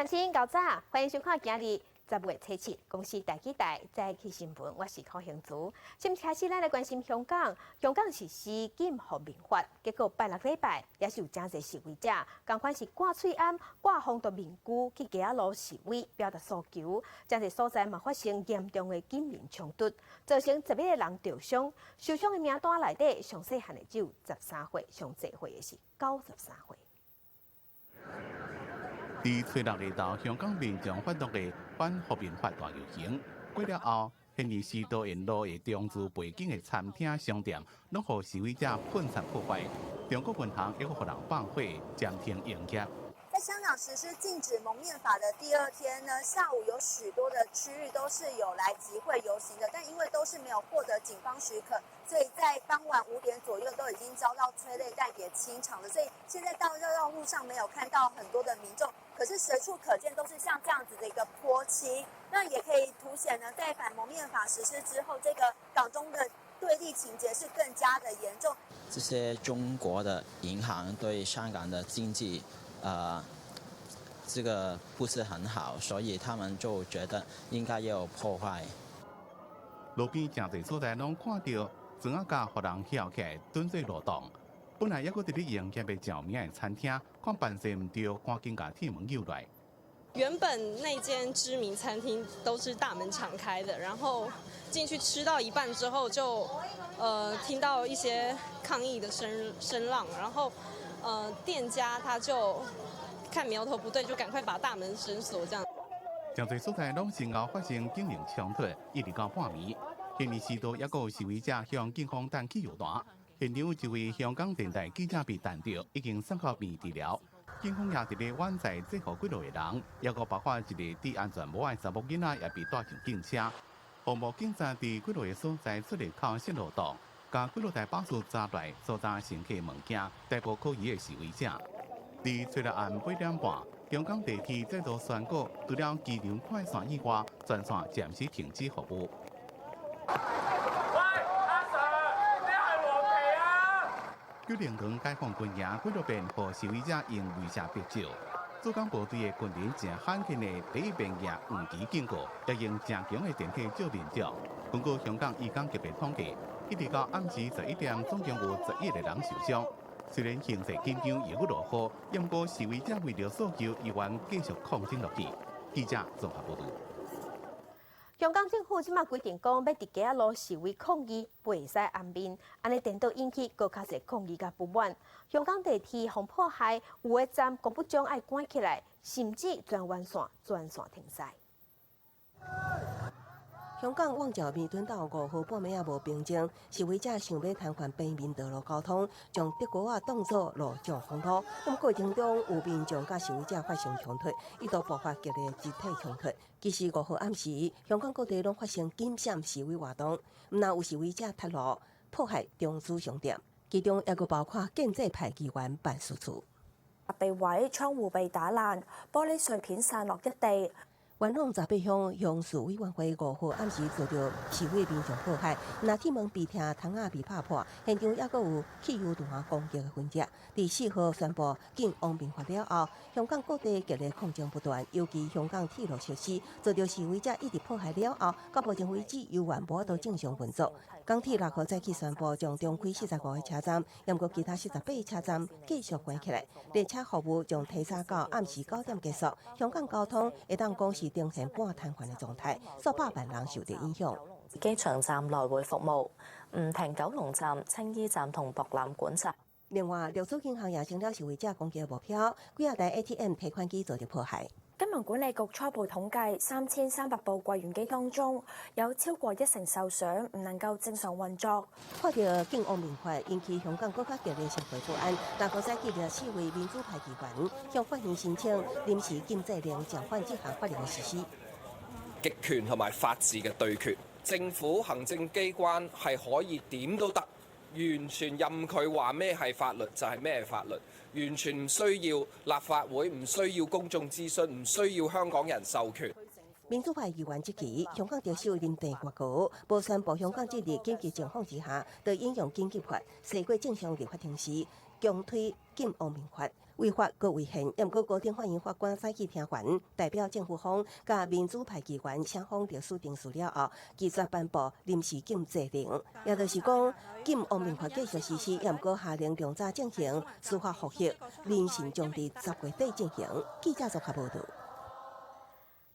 鄉親，𠢕早，歡迎收看今日10月初7公視大幾大早起新聞，我是柯興祖。先開始，咱來關心香港。香港實施禁蒙面法，結果拜六禮拜也是有誠濟示威者，仝款是掛喙罨、掛防毒面具去街仔路示威，表達訴求。誠濟所在嘛發生嚴重的警民衝突，造成11個人著傷。受傷的名單內底，上細漢的只有13歲，上濟歲的是93歲。佇初六下晝，香港民眾發動的反蒙面法大遊行，過了後，軒尼詩道沿路的中資背景的餐廳、商店，攏予示威者噴漆破壞。中國銀行猶閣予人放火，暫停營業。在香港實施禁止蒙面法的第二天呢，下午有許多的區域都是有來集會遊行的，但因為都是沒有獲得警方許可，所以在傍晚5點左右都已經遭到催淚彈給清場了。所以現在到道路上沒有看到很多的民眾，可是隨處可見都是像這樣子的一個潑漆，那也可以凸顯呢，在反蒙面法實施之後，這個港中的對立情節是更加的嚴重。這些中國的銀行對香港的經濟，這個不是很好，所以他們就覺得應該要破壞。路邊誠濟所在攏看著磚仔架予人撬起來，當做路擋。本來猶閣佇咧營業的著名的餐廳，看辦勢毋對，趕緊共鐵門扭來。原本那間知名餐廳都是大門敞開的，然後進去吃到一半之後就，聽到一些抗議的聲浪，然後，店家他就看苗頭不對，就趕快把大門深鎖，這樣。誠濟所在攏先後發生警民衝突，一直到半暝，軒尼詩道猶閣有示威者向警方彈汽油彈，現場一位香港電台記者被彈著，已經送到醫院治療。警方也佇咧苑載制服幾落個人，猶閣包括一个戴安全帽的查某囡仔也被帶上警車。防暴警察佇幾落個所在出入口設路擋，共幾落台巴士閘來搜查乘客物件，逮捕可疑的示威者。佇初六暗8點半，香港地鐵再度宣告，除了機場快線以外，全線暫時停止服務。喂，阿 Sir，呢係黃旗啊！九龍塘解放軍營幾落遍予示威者用雷射筆照。駐港部隊的軍人誠罕見的第一遍舉黃旗警告，也用誠強的電體照民眾。根據香港醫工特別統計，一直到暗時11點，總共有11個人受傷。雖然形勢緊張，又閣落雨，毋過示威者為著訴求，依然繼續抗爭落去。記者綜合報導。香港政府這馬規定講，欲佇街仔路示威抗議，袂使掩面，按呢顛倒引起閣較濟抗議佮不滿。香港地鐵予破壞，有的站講不將愛關起來，甚至全沿線全線停駛。香港旺角彌敦道5號半暝仔無平靜，示威者想欲癱瘓平面道路交通，將德國仔當作路障封路。咁過程中有民眾佮示威者發生衝突，一度爆發激烈肢體衝突。其實5號暗時，香港各地攏發生禁閃示威活動，毋但有示威者塌路破壞中資商店，其中猶閣包括建制派議員辦事處。被毀，窗戶被打爛，玻璃碎片散落一地。元朗十八鄉鄉事委員會5號暗時遭到示威民眾破壞，若鐵門被拆，窗仔被拍破，現場猶閣有汽油彈攻擊的痕跡。佇4號宣布禁蒙面法了後，香港各地激烈抗爭不斷，尤其香港鐵路設施遭到示威者一直破壞了後，到目前為止猶原無法度正常運作。港鐵6號早起宣布將重開45個車站，毋過其他48個車站繼續關起來。列車服務將提早到暗時9點結束。香港交通會當講是呈現半癱瘓的狀態，數百萬人受到影響。機場站來回服務唔停九龍站、青衣站同博覽館站。另外，六組銀行也成了示威者攻擊的目標，幾仔台 ATM 提款機遭到破壞。金融管理局初步統計，3300部櫃員機當中，有超過一成受損，唔能夠正常運作。看著禁蒙面法引起香港閣較激烈社會不安，6號早起四位民主派議員向法院申請臨時禁制令暫緩這項法令的實施。極權同埋法治嘅對決，政府行政機關係可以點都得，完全任佢話咩係法律就係咩法律，完全唔需要立法會，唔需要公眾諮詢，唔需要香港人授權。民主派議員質疑，香港特首林鄭月娥無宣布香港進入緊急情況之下，就引用緊急法，涉過正常立法程序，強推禁蒙面法。違法閣違憲。毋過高等法院法官早起聽函，代表政府方佮民主派議員雙方律師陳詞了後，拒絕頒布臨時禁制令，也就是講禁蒙面法繼續實施，毋過下令量早進行司法覆核，聆訊將佇10月底進行。記者綜合報導。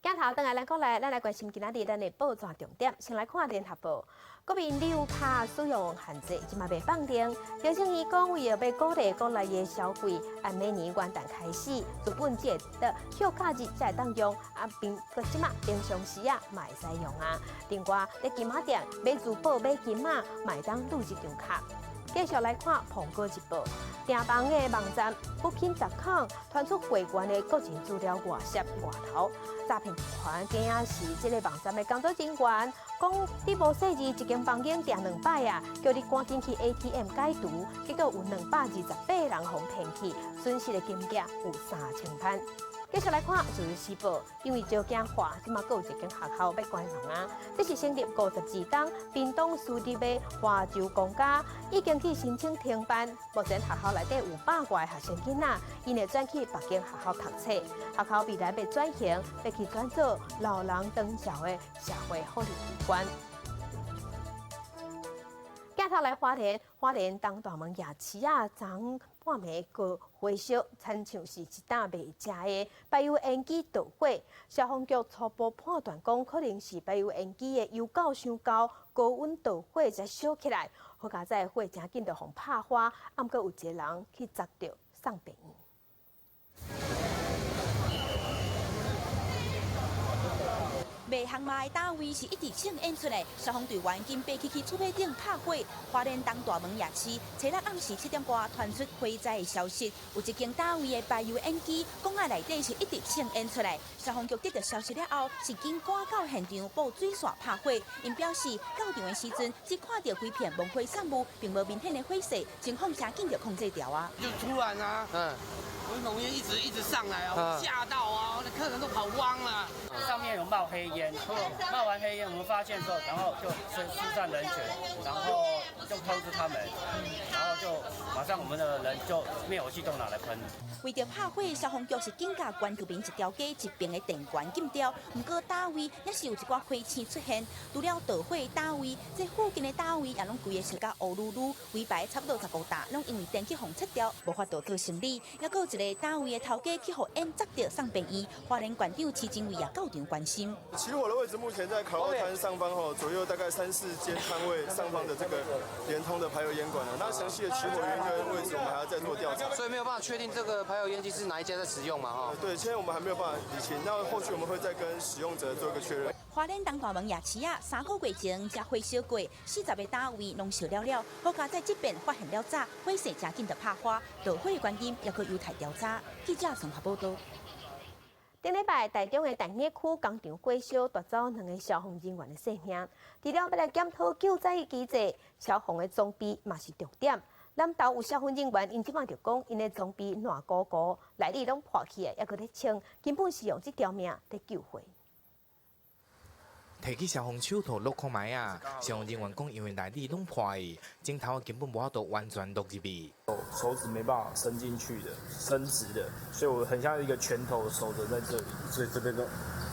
鏡頭轉來咱國內，咱來關心今仔日咱的報紙重點。先來看聯合報，國民旅遊卡使用限制這馬欲放定。行政院講，為著欲鼓勵國內的消費，按明年元旦開始，自本這個休假日才會當用，啊，並閣這馬平常時啊嘛會使用啊。另外，佇金仔店買珠寶、買金仔，嘛會當擄這張卡。繼續來看《蘋果日報》，訂房的網站 Booking.com 傳出會員的個人資料外泄外流，詐騙集團驚仔是這个網站的工作人員，講你無細膩一間房間訂兩擺啊，叫你趕緊去 ATM 解除，結果有228人予騙去，損失的金額有3000萬。繼續來看《自由時報》，因為少子化，這馬閣有一間學校欲關門啊！這是成立52冬，屏東私立的華州公家已經去申請停辦。目前學校內底有100外個學生囡仔，𪜶會轉去別間學校讀冊。學校未來欲轉型，欲去轉做老人長照的社會福利機關。鏡頭來花蓮，花蓮東大門夜市啊，昨半暝閣火燒，親像是一擔袂食的排油煙機著火。消防局初步判斷講，可能是排油煙機的油夠傷厚，高溫著火才燒起來。好佳哉火誠緊就予拍花，毋過有一个人去砸著送病院。賣烘肉的單位是一直衝煙出來，消防隊員緊爬起去厝尾頂拍火。花蓮東大門夜市，初六暗時7點外傳出火災的消息，有一間單位的排油煙機，管仔內底是一直衝煙出來。消防局得到消息了後，是緊趕到現場布水線拍火。𪜶表示到場的時陣，只看著規片濃火散霧，並無明顯的火勢，情況誠緊就控制牢啊。就突然啊，濃煙一直一直上來啊，嚇到啊，那客人都跑光了。上面有冒黑煙，冒完黑煙，我們發現之後，然後就疏散人群，然後就通知他們，然後就馬上我們的人就滅火器都拿來噴。為著拍火，消防局是緊共懸救民一條街一邊的電源禁掉。毋過單位也是有一寡火星出現，除了著火單位，這附近的單位也攏規个燒甲烏嚕嚕，圍排差不多15棟，攏因為電去予切掉，無法度做生理。猶閣有一个單位的頭家去予煙砸著送病院，花蓮縣長徐榛蔚也到場關心。起火的位置目前在烤肉攤上方吼，左右大概3、4間攤位上方的這個連通的排油煙管。那詳細的起火原因跟位置，我們還要再做調查。所以沒有辦法確定這個排油煙機是哪一家在使用嘛？哈。對，現在我們還沒有辦法釐清。那後續我們會再跟使用者做一個確認。花蓮東大門夜市啊，3個月前才火燒過，40个單位攏燒了了。好佳哉這邊發現了早，火勢誠緊就拍花，著火的原因猶閣有待調查。記者綜合報導。頂禮拜，台中的大業區工廠火燒，奪走兩个消防人員的性命。除了欲來檢討救災的機制，消防的裝備嘛是重點。南投有消防人員，𪜶這擺就講，𪜶的裝備爛糊糊，內裡攏破去的，猶閣咧穿，根本是用這條命佇救火。提起消防手套抐看覓仔，消防人員講，因為內裡攏破去，指頭根本無法度完全落入去，手指沒辦法伸進去的，伸直的，所以我很像一個拳頭守著在這裡，所以這邊都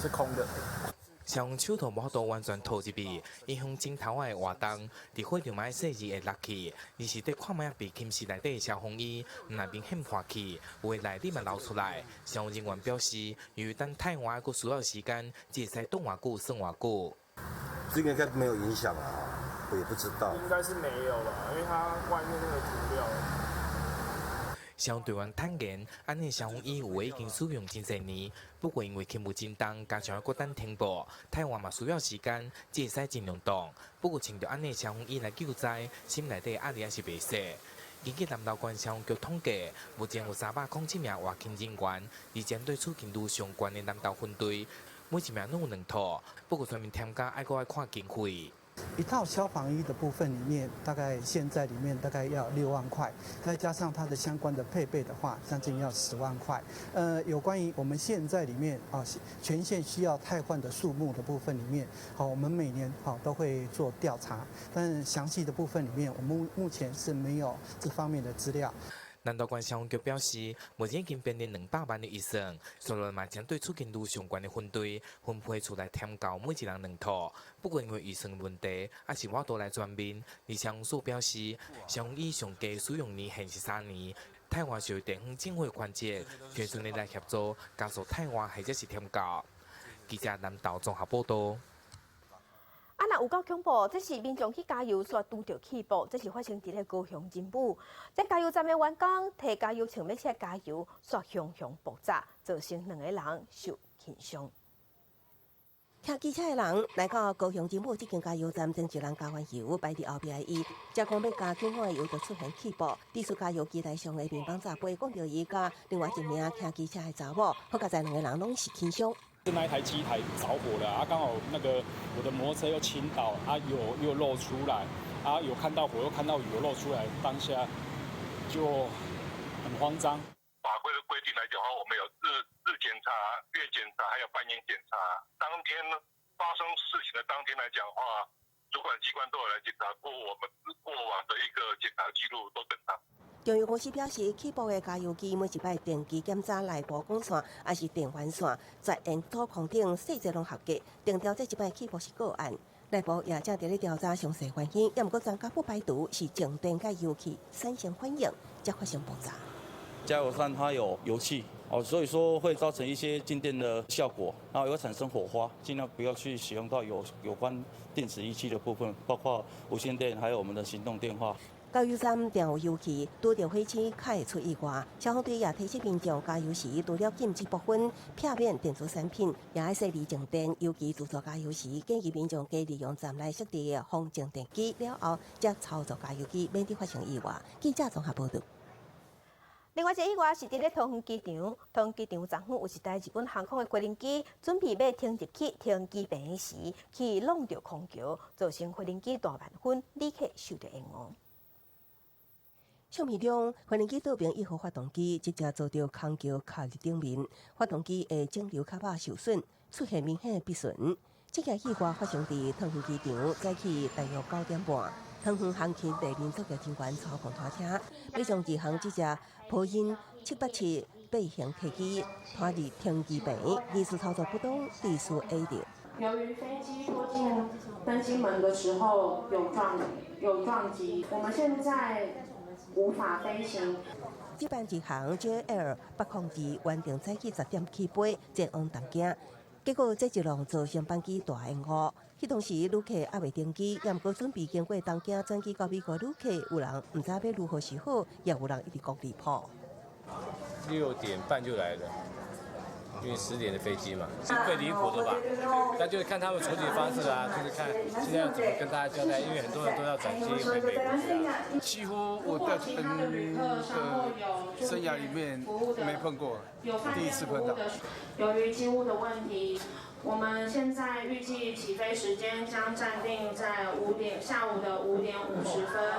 是空的。消防手套無法度完全套入去，影響指頭仔的活動。佇火場嘛愛細膩會落去，而是佇看覓仔被侵蝕內底的消防衣，毋但明顯破去，有的內裡嘛流出來。消防人員表示，由於等汰換閣需要時間，只會使擋偌久算偌久。這個應該沒有影響啊，我也不知道。應該是沒有吧，因為它外面那個塗料。消防隊員坦言，按呢消防衣有的已經使用真濟年，不過因為輕無真重，加上閣等停報，汰換嘛需要時間，只會使盡量擋。不過穿著按呢消防衣來救災，心內底壓力也是袂細。根據南投縣消防局統計，目前有307名外勤人員，而針對處境愈上懸的南投分隊，每一名攏有兩套。不過全面添加愛閣愛看經費。一套消防衣的部分裡面，大概現在裡面大概要6萬塊，再加上它的相關的配備的話，將近要10萬塊。有關於我們現在裡面啊，全縣需要汰換的數目的部分裡面，好，我們每年好都會做調查，但詳細的部分裡面，我們目前是沒有這方面的資料。南投縣消防局表示，目前已經編列200萬的預算，所以嘛針對出勤率上懸的分隊分配出來添購每一人兩套。不過因為預算問題，猶是無法度來全面。而消防署表示，消防衣上低使用年限是3年，汰換是由地方政府的權責，全順利來協助加速汰換或者是添購。記者南投綜合報道。啊！若有夠恐怖，這是民眾去加油，煞拄著氣爆，這是發生佇咧高雄仁武。這加油站的員工提加油槍欲出來加油，煞雄雄爆炸，造成兩個人受輕傷。騎機車的人來到高雄仁武這間加油站，前一人加完油，排佇後壁的伊，才講欲加警方的油，就出現氣爆。佇加油機台上的面板炸飛，講著伊佮另外一名騎機車的查某，好佳哉兩個人攏是輕傷。是那一台機台著火了啊！剛好那個我的摩托車又傾倒，啊油又漏出來，啊有看到火又看到油漏出來，當下就很慌張。法規的規定來講的話，我們有日日檢查、月檢查，還有半年檢查。當天發生事情的當天來講的話，主管機關都有來檢查過，我們過往的一個檢查記錄都正常。中油公司表示，氣爆的加油機每一擺定期檢查內部管線，抑是電源線，絕緣觸控等細節攏合格。定調這一擺氣爆是個案，內部也正佇咧調查詳細原因。猶毋過專家不排除是靜電佮油氣產生反應，才發生爆炸。加油站它有油氣哦，所以說會造成一些靜電的效果，然後也會產生火花，盡量不要去使用到有關電子儀器的部分，包括無線電，還有我們的行動電話。加油站定有油氣，拄著火星較會出意外。消防隊也提醒民眾加油時，除了禁這部分避免電子產品，也愛設離靜電。尤其自助加油時，建議民眾加利用站內設置的防靜電機，了後才操作加油機，免得發生意外。記者綜合報道。另外一個意外是佇咧桃園機場，桃園機場昨昏有一台日本航空的飛行機準備欲停入去停機坪時，去挵著空橋，造成飛行機大萬分，旅客受著延誤。相片中，飛行機倒爿1號發動機直接遭著空橋卡佇頂面，發動機的整流殼仔受損，出現明顯的破損。這件意外發生佇桃園機場，早起大約9點半。桃園航勤地面作業人員操控拖車，欲將日航這隻波音787八型客機拖入停機坪，疑似操作不當，致使墜著。由於飛機拖進登機門的時候有撞擊，我們現在無法飛行。這班日航 JL 802原定早起10點起飛前往東京，結果這一浪造成班機大延誤。彼當時旅客猶未登機，猶毋過準備經過東京轉機到美國旅客，有人毋知欲如何是好，也有人一直講離譜。 6點半就來了，因為10點的飛機嘛，是最離譜的吧？那就是看他們處理方式啦，就是看現在要怎麼跟大家交代，因為很多人都要轉機回美國去啊。幾乎我在整個生涯裡面沒碰過，第一次碰到。由於機務的問題，我們現在預計起飛時間將暫定在5點下午的5點50分。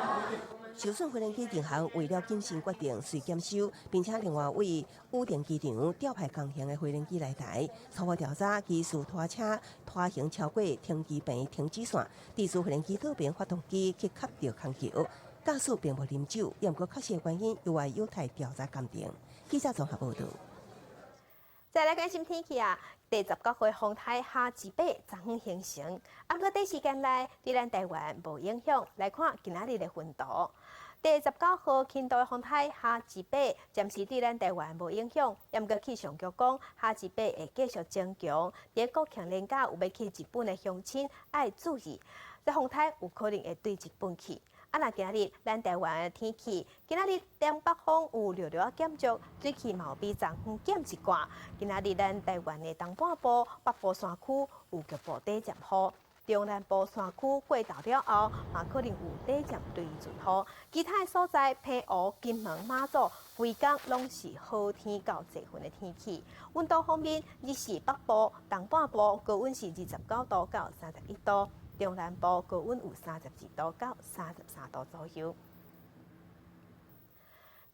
受損飛行機日航為了謹慎決定，遂檢修，並且另外為羽田機場調派同型的飛行機來台。初步調查，疑似拖車拖行超過停機坪停止線，致使飛行機倒爿發動機去磕著空橋。駕駛並無啉酒，猶毋過確實原因猶愛有待調查鑑定。記者綜合報導。再來關心天氣啊！第19號風颱哈吉貝昨昏形成，啊，毋過短時間內對咱台灣無影響。來看今仔日的雲圖。第19號輕度風颱哈吉貝暫時對咱台灣無影響，毋過氣象局講哈吉貝會繼續增強。佇國慶連假有欲去日本的鄉親愛注意，這風颱有可能會對日本去。啊，若今日咱台灣的天氣，今仔日東北風有略略減弱，水氣嘛有比昨昏減一寡。今仔日咱台灣的東半部、北部山區有局部短暫雨，中南部山區過晝了後，嘛可能有短暫雷陣雨。其他的所在，澎湖、金門、馬祖，規工攏是好天到濟雲的天氣。溫度方面，日時北部、東半部高溫是29度到31度。中南部高溫有32度到33度左右。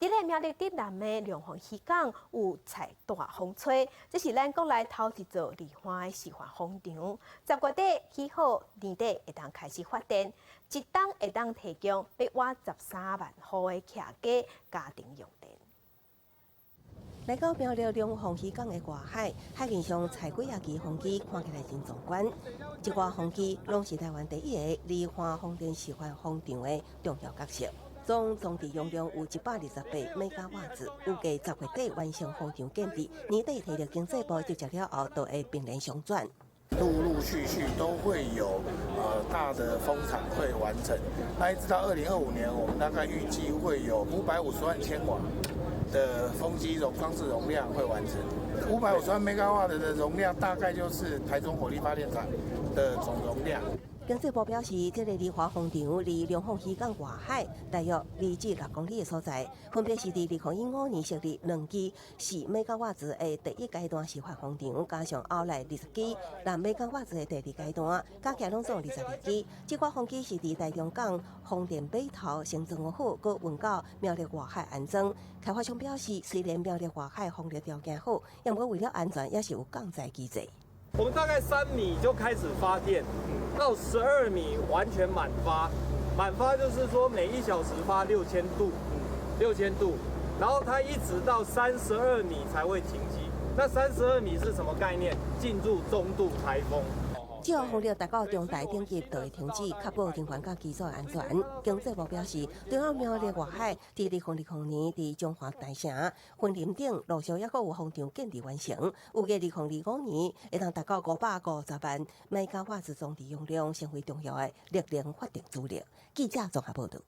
佇咧苗栗竹南的龍鳳漁港有菜大風吹，這是咱國內頭一座離岸的示範風場。10月底起好，年底會當開始發電，一冬會當提供欲倚13萬戶的徛家家庭用電。來到苗栗龍鳳漁港的外海，海面上載幾仔支風機，看起來真壯觀。這掛風機攏是台灣第一個離岸風電示範風場的重要角色。總裝置容量有128兆瓦時，預計10月底完成風場建置，年底提著經濟部執照了後，就會並聯商轉。陸陸續續都會有大的風場會完成，那一直到2025年，我們大概預計會有550萬千瓦的風機容裝置容量會完成。550萬兆瓦的容量大概就是台中火力發電廠的總容量。經濟部表示，這個離岸風場離龍鳳漁港外海大約2至6公里的所在，分別是佇2015年設立兩機4兆瓦時的第一階段示範風場，加上後來20機6兆瓦時的第二階段，加起來攏總22機。這掛風機是佇台中港風電碼頭先裝好，閣運到苗栗外海安裝。開發商表示，雖然苗栗外海風力條件好，毋過為了安全，也是有降載機制。我們大概3米就開始發電，到12米完全滿發，滿發就是說每一小時發六千度，6000度，然後它一直到32米才會停機。那三十二米是什麼概念？進入中度颱風。只要風力達到中台等級，就會停止，確保人員佮機組安全。經濟部表示，中央苗栗外海佇2020年佇中華大城雲林頂陸續抑閣有風場建置完成，預計2025年會當達到550萬兆瓦時裝置容量，成為重要的綠能發電主力。記者綜合報導。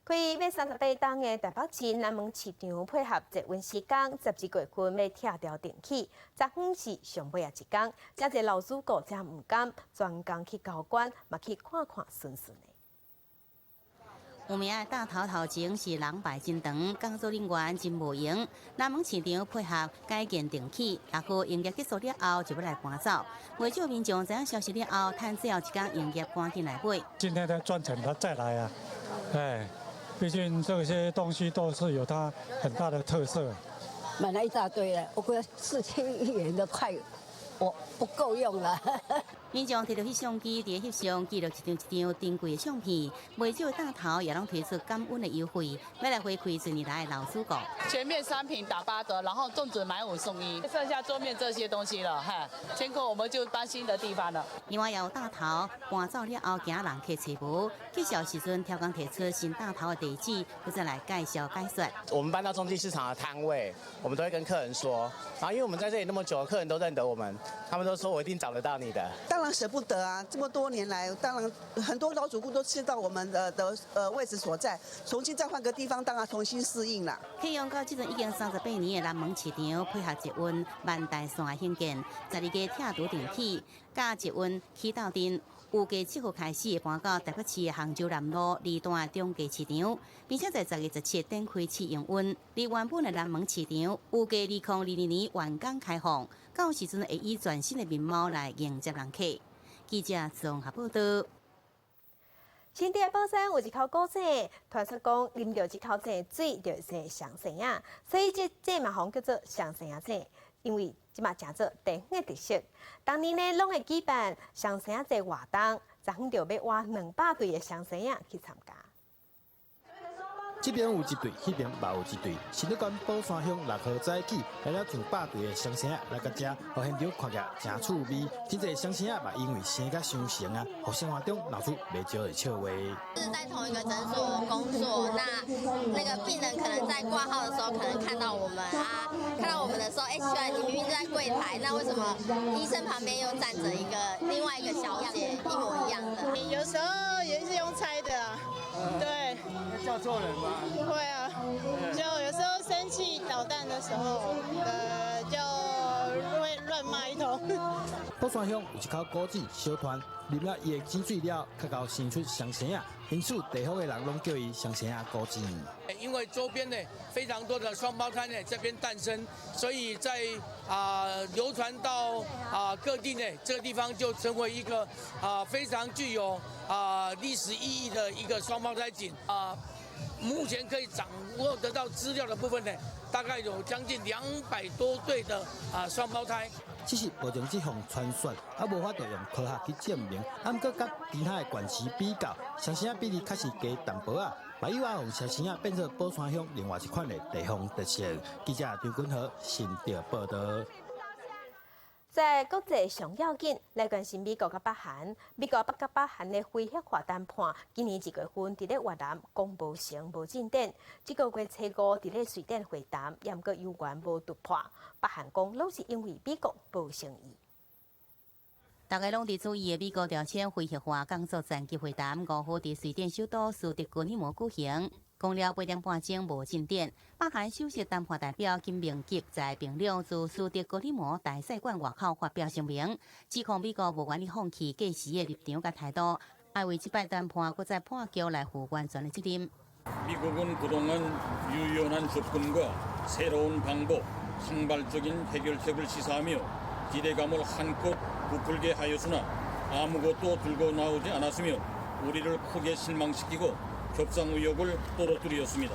開欲38冬的台北市南門市場配合捷運施工，12月份欲拆掉電器，昨昏是上尾仔一工，誠濟老主顧才毋甘，專工去交關，嘛去看看孫孫的。有名的大頭頭前是人排真長，工作人員真無閒。南門市場配合改建電器，6號營業結束了後就欲來搬走。袂少民眾知影消息了後，趁最後一工營業，趕緊來買。今天他專程他再來啊，哎。畢竟這些東西都是有它很大的特色。買了一大堆了，我估4000億元都快，我不夠用了。民眾提著翕相機，佇翕相記錄一張一張珍貴的相片。袂少檔頭也攏推出感恩的優惠，欲來回饋這年來的老主顧。前面3瓶打8折，然後粽子買5送1，剩下桌面這些東西了，哈，結果我們就搬新的地方了。另外，也有檔頭搬走了後，驚人客揣無，結束時陣，刁工提出新檔頭的地址，閣再來介紹解說。我們搬到中繼市場的攤位，我們都會跟客人說，然後因為我們在這裡那麼久，客人都認得我們，他們都說我一定找得到你的。當然捨不得啊！這麼多年來，當然很多老主顧都知道我們的位置所在，重新再換個地方，當然重新適應啦。啟用到這陣已經38年的南門市場，配合捷運萬大線的興建，12家拆除電器，佮捷運起鬥陣，預計7號開始會搬到台北市的杭州南路二段中繼市場，並且在10月17展開試營運。而原本的南門市場，預計2022年完工開放，到時陣會以全新的面貌來迎接人客。記者綜合報道。新竹寶山有一口古井，傳說講啉著這口井水就會生雙生仔，所以這井嘛予人叫做雙生仔井，因為這嘛誠做地方的特色。逐年呢，攏會舉辦雙生仔節活動，昨昏就欲倚200對的雙生仔去參加。這邊有一對，彼邊嘛有一對。新竹縣寶山鄉6號早起來了上百對的雙生仔來到遮，予現場看起來誠趣味。真濟雙生仔嘛因為生甲相像啊，予生活中鬧出袂少的笑話。是在同一個診所工作，那個病人可能在掛號的時候，可能看到我們啊，看到我們的時候，哎，奇怪，你明明就在櫃台，那為什麼醫生旁邊又站着一個另外一個小姐，一模一樣的？有時候也是用猜的啊，對。叫錯人嗎？會啊，就有時候生氣搗蛋的時候，就會亂罵一通。寶山鄉有一口古井小傳，啉了伊的井水了，較𠢕生出雙生仔，因此地方的人攏叫伊雙生仔古井。因為周邊呢非常多的雙胞胎呢這邊誕生，所以在流傳到各地呢，這個地方就成為一個非常具有歷史意義的一個雙胞胎井啊。目前可以掌握得到資料的部分呢，大概有將近200多對的啊雙胞胎。其實無將這項傳說，啊無法度用科學去證明。啊，毋過佮其他的縣市比較，雙生仔比例確實低淡薄仔。嘛有啊，予雙生仔變做寶山鄉另外一款的地方特色。記者張君和新竹報導。在國際上要緊來關心美國佮北韓，美國佮北韓的非核化談判，今年2月份佇咧越南講無成無進展。這個月初五佇咧瑞典會談，猶閣猶原無突破。北韓講攏是因為美國無誠意。大家攏佇注意的美國朝鮮非核化工作層級會談，5號佇瑞典首都斯德哥爾摩舉行。講了8點半鐘無進展。北韓首席談判代表金明吉在平壤駐斯德哥爾摩大使館外口發表聲明，指控美國無願意放棄過時的立場佮態度，愛為這擺談判閣再破局來負完全的責任。 미국은 그동안 유연한 접근과 새로운 방법, 창발적인 해결책을 시사하며 기대감을 한껏 부풀게 하였으나 아무것도 들고 나오지 않았으며 우리를 크게 실망시키고 협상 의욕을 떨어뜨렸습니다.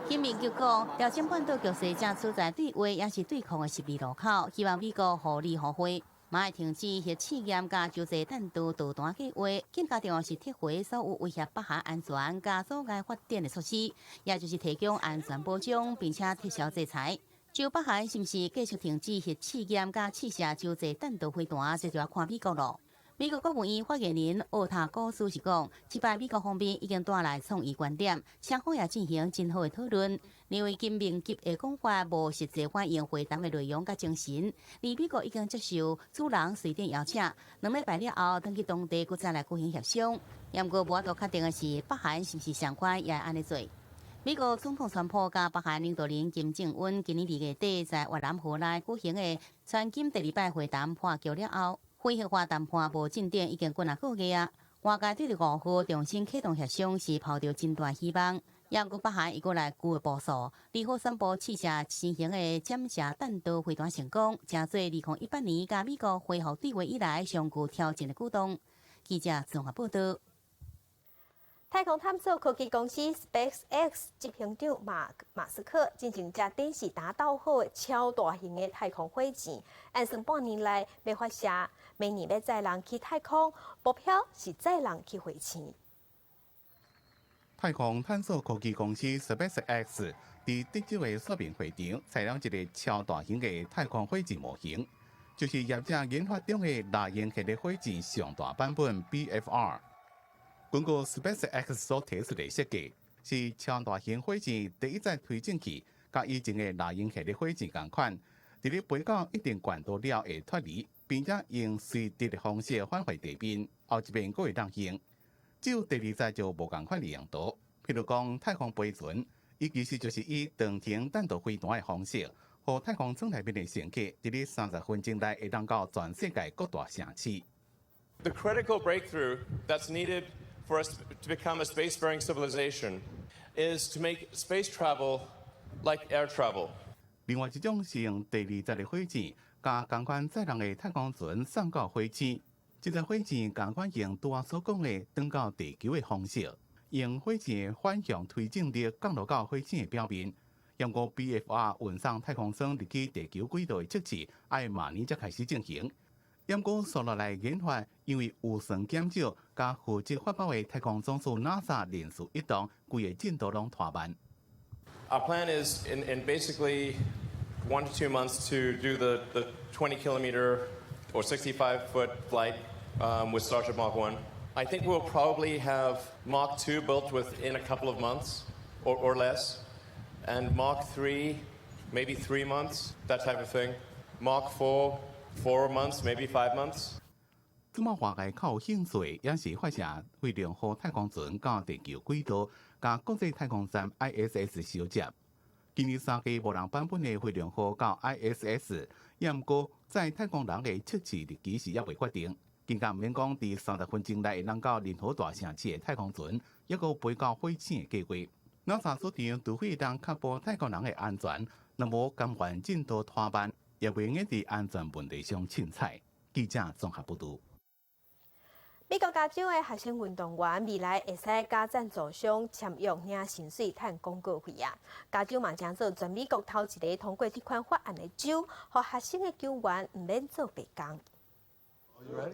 金明吉講，朝鮮半島局勢正處在對話抑是對抗的十字路口，希望美國互利互惠，嘛愛停止核試驗佮洲際彈道導彈計劃，更加重要是撤回所有威脅北韓安全佮阻礙發展的措施，也就是提供安全保障，並且撤銷制裁。就北韓是毋是繼續停止核試驗佮試射洲際彈道飛彈，這就要看美國囉。美國國務院發言人奧塔古斯是講，這擺美國方面已經帶來創意觀點，雙方也進行真好的討論，認為金明吉的講法無實際反映會談的內容佮精神。而美國已經接受主人瑞典邀請，2禮拜了後，轉去當地閣再來舉行協商。毋過無法度確定的是，北韓是毋是相款也會按呢做。美國總統川普佮北韓領導人金正恩今年2月底在越南河內舉行的川金第二擺會談破局了後，非核化談判無進展已經幾若個月啊！外界對5號重新啟動協商是抱著真大希望。猶閣北韓伊閣來舊的步數，2號宣布試射新型的潛射彈道飛彈成功，成做2018年佮美國恢復對話以來上具挑戰的舉動。記者綜合報導。太空探索科技公司 SpaceX 執行長馬馬斯克進前才展示打鬥好的超大型的太空火箭，按算半年內欲發射，明年欲載人去太空，目標是載人去火星。太空探索科技公司 SpaceX 佇德州的說明會場，採了一个超大型的太空火箭模型，就是業者研發中的大型系列火箭上大版本 BFR。根據 SpaceX 所提出的設計，是超大型火箭第一載推進器，佮以前的獵鷹系列火箭仝款，佇咧飛到一定懸度了會脫離，並且用垂直的方式返回地面，後一遍閣會當用。只有第二載就無仝款的用途，譬如講太空飛船，伊其實就是以長程彈道飛彈的方式，予太空艙內面的乘客佇咧30分鐘內會當到全世界各大城市。 The critical breakthrough that's needed for us to become a spacefaring civilization is to make space travel like air travel. 另外一種是用第二載的火箭，共仝款載人的太空船送到火星。這個火箭仝款用拄仔所講的轉到地球的方式，用火箭反向推進力降落到火星的表面。毋過 BFR 運送太空艙入去地球軌道的測試，愛明年才開始進行。毋過紲落來研發，因為預算減少，佮負責發包的太空總署 NASA 連續一動，規个進度攏拖慢。 Our plan is in basically 1 to 2 months to do the 20 kilometer or 65 foot flight with Starship Mach 1. I think we'll probably have Mach 2 built within a couple of months or less, and Mach 3, maybe 3 months, that type of thing. Mach 4, 4 months, maybe 5 months. 這馬外界較有興趣，也是發射飛龍號太空船到地球軌道，佮國際太空站 ISS 相接。今年三月無人版本的飛龍號到 ISS，也毋過載太空人的測試日期是猶未決定。更加毋免講，佇30分鐘內會當到任何大城市的太空船，抑閣飛到火星的計劃。NASA 主張，除非會當確保太空人的安全，若無甘願進度拖慢，也袂用佇安全問題上凊彩。記者綜合報導。美國加州的學生運動員未來會使佮贊助商簽約領薪水、趁廣告費啊！加州嘛成做全美國頭一个通過這款法案的州，予學生的球員毋免做白工。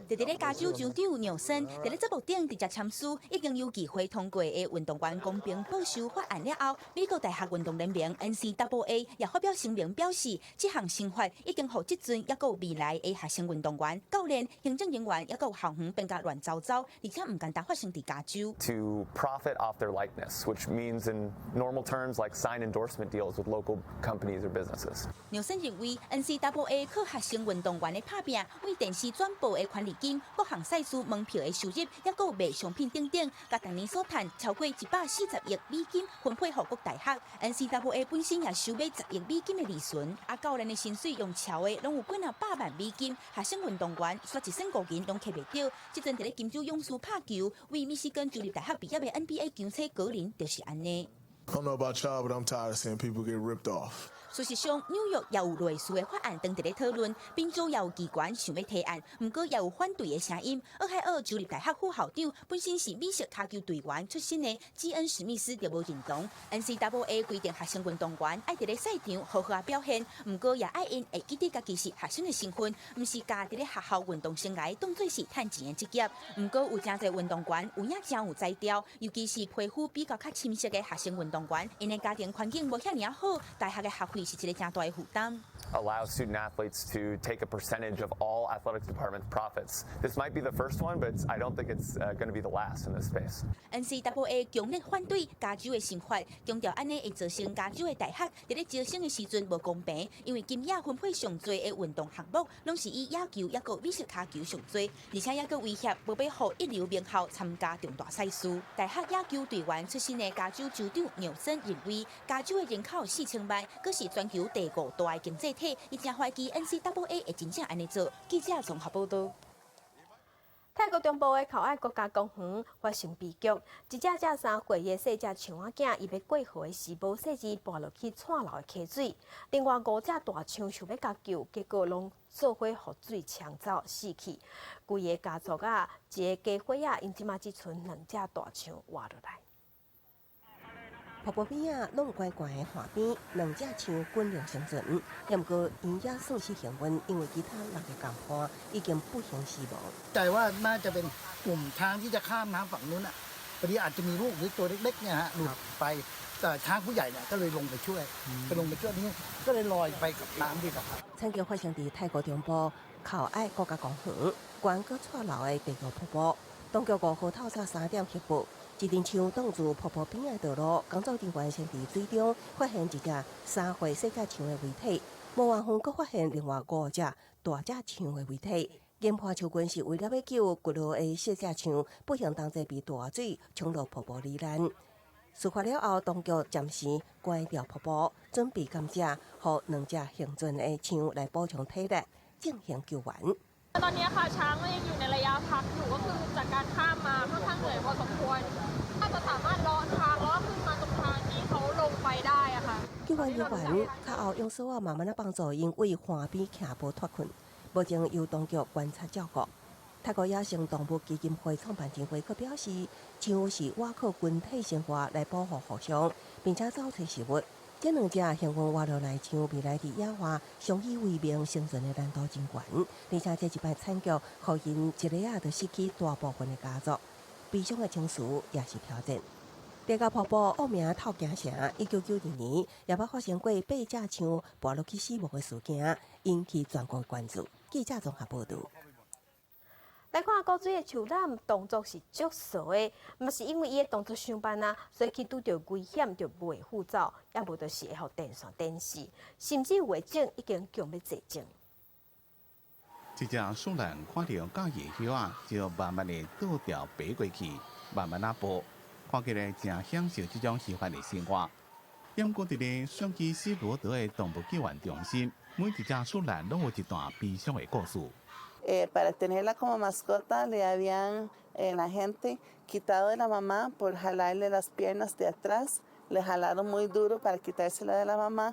佇佇咧加州州長紐森，佇咧節目頂直接簽署已經由議會通過的運動員公平報酬法案了後，美國大學運動聯盟 NCAA 也發表聲明表示，這項新法已經予這陣抑閣未來的學生運動員、教練、行政人員抑閣校園變甲亂糟糟，而且毋干焦發生佇加州。 To profit off their likeness, which means in normal terms like sign endorsement deals with local companies or businesses. 紐森認為 NCAA 靠學生運動員的拍拚，為電視轉播的權利金、各項賽事門票的收入，抑閣賣商品等等，共逐年所趁超過140億美金分配予各大學。NCAA 本身也收買10億美金的利潤，啊，教練的薪水用超的，攏有幾若百萬美金。學生運動員煞一仙五銀攏揢袂著。這陣佇咧金州勇士拍球，為密西根州立大學畢業的 NBA 強星格林就是按呢。 I don't know about y'all, but I'm tired of seeing people get ripped off. 事實上，紐約也有類似的法案當佇咧討論，賓州也有機關想欲提案，毋過也有反對的聲音。俄亥俄州立大學副校長本身是美式跤球隊員出身的基恩史密斯就無認同。NCAA 規定學生運動員愛佇咧賽場好好仔表現，毋過也愛𪜶會記得家己是學生的身份，毋是共佇咧學校運動生涯當做是趁錢的職業。毋過有誠濟運動員有影誠有才調，尤其是皮膚比較較深色的學生運動員，𪜶的家庭環境無遐爾仔好，大學的學費是一个誠大的負擔。 Allow student athletes to take a percentage of all athletics department profits. This might be the first one, but I don't think it's going to be the last in this space. NCAA 強烈反對加州的新法，強調按呢會造成加州的大學佇咧招生的時陣無公平，因為金額分配上濟的運動項目，攏是以野球抑閣美式跤球上濟，而且抑閣威脅無欲予一流名校參加重大賽事。大學野球隊員出身的加州州長紐森認為，加州的人口4000萬，閣是全球第五大的經濟體，伊誠懷疑 NCAA 會真正按呢做。記者綜合報導。泰國中部的考愛國家公園發生悲劇，一隻才3歲的細隻象仔囝，伊欲過河的時無細膩跋落去掣流的溪水，另外五隻大象想欲共救，結果攏做伙予水沖走死去。規个家族啊，一个家伙仔，𪜶這馬只賰兩隻大象活落來。瀑布邊仔攏懸懸的岸邊，兩隻象僅量生存，毋過𪜶也算是幸運，因為其他六个同伴已經不幸死亡。 แต่ว่าน่าจะเป็นกลุ่มช้างที่จะข้ามน้ำฝั่งนู้นอ่ะพอดีอาจจะมีลูกหรือตัวเล็กๆเนี่ยฮะหลุดไปแต่ช้างผู้ใหญ่เนี่ยก็เลยลงไปช่วยไปลงไปช่วยนี่ก็เลยลอยไปกับน้ำดีกว่าครับ 慘劇發生佇泰國中部考愛國家公園，懸閣掣流的地獄瀑布，當局5號透早3點翕報。一陣象擋住瀑布邊仔的道路，工作人員先佇水中發現一隻3歲細隻象的遺體，無偌遠閣發現另外五隻大隻象的遺體。研判象群是為了欲救滑落的細隻象，不幸同齊被大水沖落瀑布罹難。事發了後，當局暫時關掉瀑布，準備甘蔗，予兩隻幸存的象來補充體力，進行救援。 ตอนนี้ค่ะช้างก็ยังอยู่ในระยะพักอยู่ก็คือจากการข้ามมาค่อนข้างเหนื่อยพอสมควรน่าจะสามารถเลาะทางแล้วก็ขึ้นมาตรงทางที่เขาลงไปได้อะค่ะ 救援人員較後用索仔慢慢仔幫助𪜶為岸邊徛步脫困，目前由當局觀察照顧。泰國野生動物基金會創辦人會閣表示，象是倚靠群體生活來保護互相，並且走揣食物。這兩隻幸運活落來象，未來佇野外相依為命生存的難度真懸，而且這一擺慘劇，予𪜶一下仔就失去大部分的家族，悲傷的情緒也是挑戰。這個瀑布惡名透京城，1992年也捌發生過八隻象跋落去死亡的事件，引起全國關注。記者綜合報導。來看古錐的樹懶動作是足媠的，毋是因為伊的動作傷慢啊，所以去拄著危險就袂赴走，抑無就是會予電線電死，甚至有的種已經強欲絕種。這隻樹懶看著佮意的葉仔，就慢慢的倒吊爬過去，慢慢仔步，看起來誠享受這種喜歡的生活。毋過佇咧雙溪斯羅德的動物救援中心，每一隻樹懶攏有一段悲傷的故事。 Para tenerla como mascota le habían la gente quitado de la mamá por jalarle las piernas de atrás, le jalaron muy duro para quitársela de la mamá.